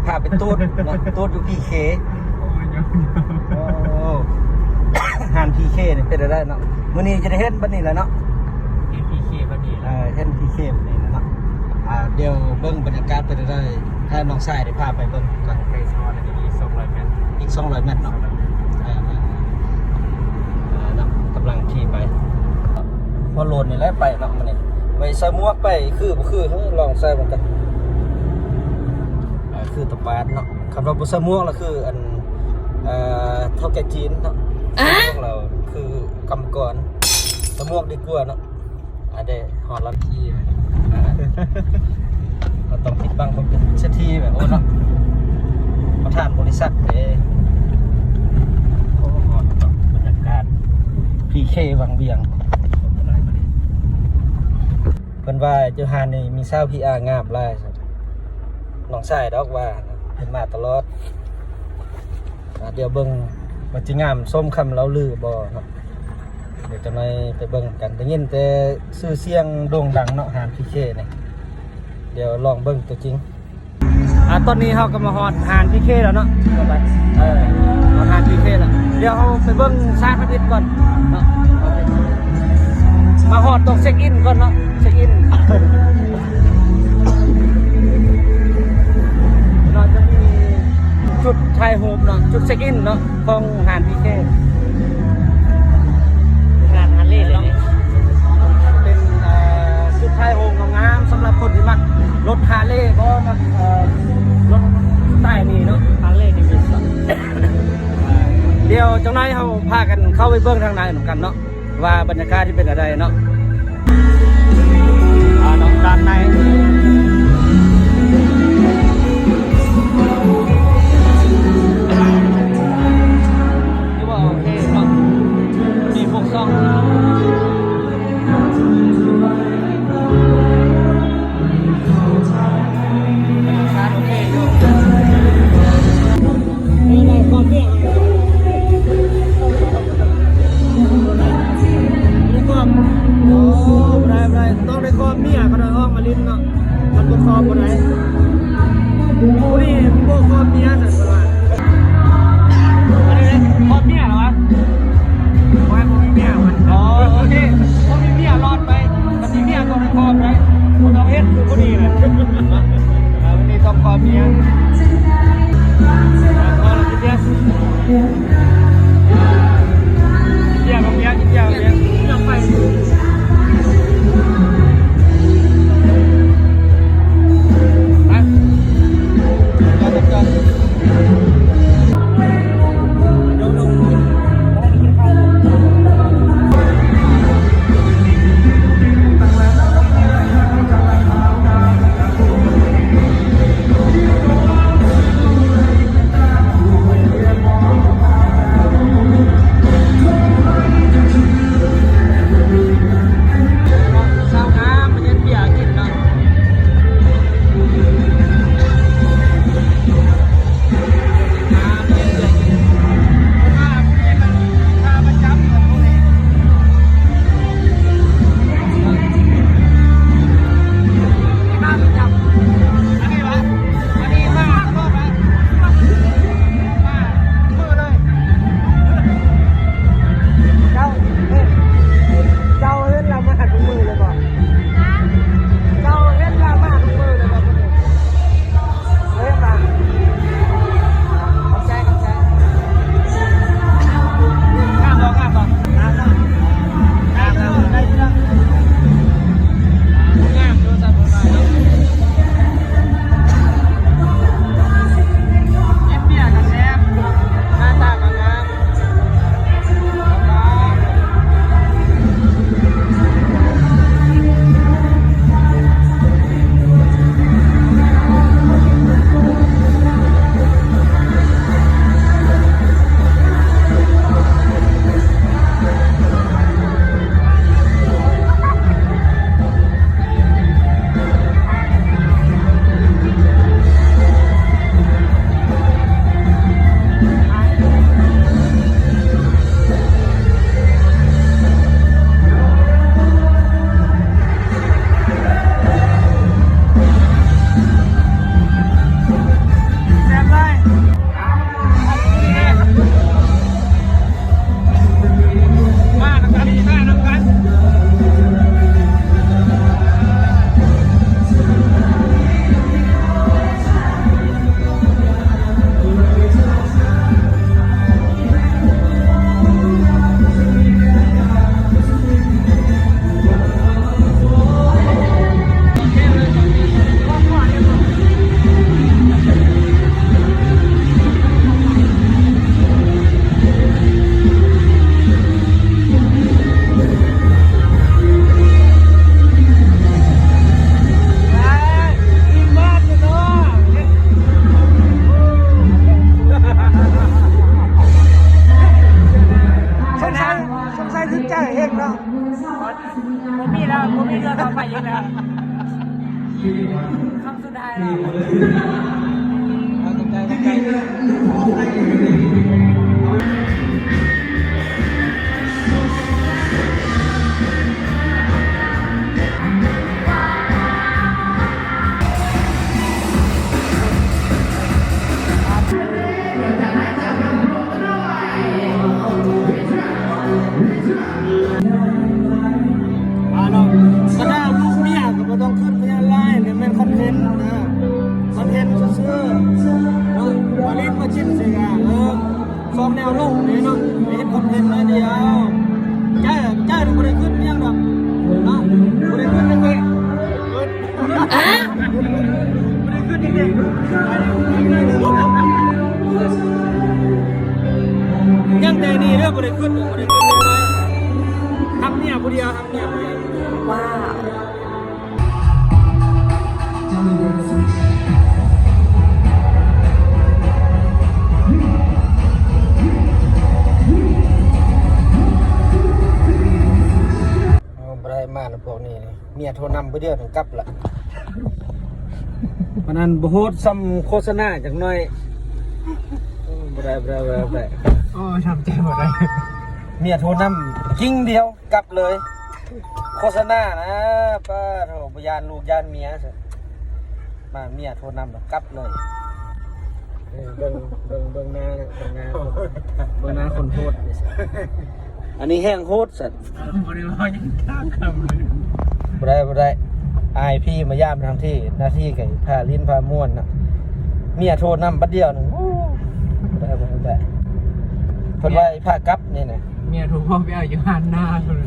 ພາໄປຕູດເນາະ ຕູດຢູ່ ພີເຄ ໂອ້ຍ ໂອ້ ຮ້ານ ພີເຄ ນີ້ເປັນໄດ້ເນາະ ມື້ນີ້ຈະໄດ້ເຫັນບັດນີ້ແຫຼະເນາະ ເຫັນ ພີເຄ ບັດນີ້ແຫຼະ ເອີ ເຫັນ ພີເຄ ບັດນີ້ແຫຼະເນາະ ອ່າ ດຽວເບິ່ງບັນຍາກາດເປັນໄດ້ ໃຫ້ນ້ອງຊາຍໄດ້ພາໄປເບິ່ງກ່ອນ ໄປຊອດ ອັນນີ້ອີກສອງຮ້ອຍແມັດ ອີກສອງຮ້ອຍແມັດເນາະ ສອງຮ້ອຍແມັດ ເອີ ເອີ ເອີ ເນາະ ກຳລັງຂີ່ໄປ ຫົວໂລນນີ້ແຫຼະໄປເນາະ ມື້ນີ້ ໄວ້ໃສ່ໝວກໄປ ຄືບໍ່ຄື ລອງໃສ່ເບິ່ງກັນ ອ່າ ຄືຕະປາດເນາະ ຄັນວ່າບໍ່ໃສ່ໝວກລະຄືອັນ ເອີ ເຖົ້າແກ່ຈີນເນາະ ໃສ່ໝວກລະຄືກຳມະກອນ ໃສ່ໝວກດີກວ່າເນາະ ອາ ໄດ້ຮອດລະທີ່ ເຮົາຕ້ອງປິດບັງຄວາມເປັນເສດຖີແບບ ໂອ້ ເນາະ ປະທານບໍລິສັດເດ້ ໂອ້ ຮອດເນາະ ບັນຍາກາດ ພີເຄ ວັງວຽງ ເພິ່ນວ່າຢູ່ຮ້ານນີ້ມີສາວ ພີອາ ງາມຫຼາຍ ນ້ອງຊາຍດອກວ່າ ເພິ່ນມາຕະຫຼອດ ອ່າ ດຽວເບິ່ງວ່າຊິງາມສົມຄຳເລົ່າລືບໍ່ເນາະ ດຽວຈັກໜ່ອຍໄປເບິ່ງກັນ ໄດ້ຍິນແຕ່ຊື່ສຽງໂດ່ງດັງເນາະ ຮ້ານ ພີເຄ ນີ້ ດຽວລອງເບິ່ງຕົວຈິງ ອ່າ ຕອນນີ້ເຮົາກໍມາຮອດຮ້ານ ພີເຄ ແລ້ວເນາະ ເອີ ຮອດຮ້ານ ພີເຄ ແລ້ວ ດຽວເຮົາໄປເບິ່ງສາທານິດກ່ອນເນາະ ມາຮອດຕ້ອງເຊັກອິນກ່ອນເນາະ ເຊັກອິນ ເນາະ ຈະມີຈຸດຖ່າຍຮູບເນາະ ຈຸດເຊັກອິນເນາະ ຂອງຮ້ານ ພີເຄ ຮ້ານຮາເລເລີຍນີ້ ເປັນ ເອີ ຈຸດຖ່າຍຮູບງາມໆ ສຳລັບຄົນທີ່ມັກລົດຮາເລ ບໍ່ ມັກ ເອີ ລົດສະໄຕລ໌ນີ້ເນາະ ຮາເລເດວິດສັນ ດຽວຈັກໜ່ອຍເຮົາພາກັນເຂົ້າໄປເບິ່ງທາງໃນນຳກັນເນາະ ວ່າບັນຍາກາດທີ່ເປັນແນວໃດເນາະ ອ່າ ເນາະ ດ້ານໃນ ຖືວ່າໂອເຄເນາະ ມີພວກຊ່ອງ ໂອເຄຢູ່ ໂອ້ ບໍ່ໄດ້ ບໍ່ໄດ້ ຕ້ອງໄດ້ກອດເມຍກໍໄດ້ອອກມາເລ ຄຳສຸດທ້າຍແລ້ວ. ອ່າເນາະ ບັນດາລູກເມຍກໍບໍ່ຕ້ອງຄຶດພະຍານຫຼາຍ ນີ້ແມ່ນຄອນເທັນນະ ຄອນເທັນຊື່ໆ ເນາະ ມາຫຼິ້ນມາຈິ້ມຊື່ກະ ເອີ ສອງແນວລົງນີ້ເນາະ ເຮັດຄອນເທັນໜ້ອຍດຽວ ຈ້າ ຈ້າບໍ່ໄດ້ຄຶດຫຍັງດອກເນາະ ບໍ່ໄດ້ຄຶດຫຍັງເລີຍ. ຍັງແຕ່ນີ້ເດີ ບໍ່ໄດ້ຄຶດ ບໍ່ໄດ້ຄຶດ ຮັກເມຍຜູ້ດຽວ ຮັກເມຍຜູ້ດຽວ. ວ້າວ ເອົາ ບໍ່ໄດ້ມານຳພວກນີ້ ເມຍໂທນຳມື້ດຽວໜຶ່ງກັບລະ ປານນັ້ນບໍ່ໂຫດສ່ຳໂຄສະນາຈັກໜ້ອຍ. ບໍ່ໄດ້ ບໍ່ໄດ້ ບໍ່ໄດ້ ບໍ່ໄດ້ ໂອ້ຍ ທຳໃຈບໍ່ໄດ້ ເມຍໂທນຳກິ້ງດຽວກັບເລີຍ ໂຄສະນານະ ປາໂທ ບໍ່ຢ້ານລູກຢ້ານເມຍຊະ ມາເມຍໂທນຳກັບເລີຍ. ເອີ ເບິ່ງ ເບິ່ງ ເບິ່ງໜ້າ ເບິ່ງໜ້າ ເບິ່ງໜ້າຄົນໂຫດ ອັນນີ້ແຮ່ງໂຫດຊັ້ນ ບໍ່ໄດ້ເວົ້າຫຍັງຈັກຄຳເລີຍ. ບໍ່ໄດ້ ບໍ່ໄດ້ ອ້າຍພີ່ມາຢາມທັງທີ ໜ້າທີ່ກໍພາຫຼິ້ນພາມ່ວນນະ ເມຍໂທນຳບັດດຽວໜຶ່ງ ໂອ້ ບໍ່ໄດ້ ບໍ່ໄດ້ ເພິ່ນວ່າໃຫ້ພາກັບນີ້ນະ ເມຍໂທບອກໄປເອົາຢູ່ຮ້ານໜ້າພຸ້ນ.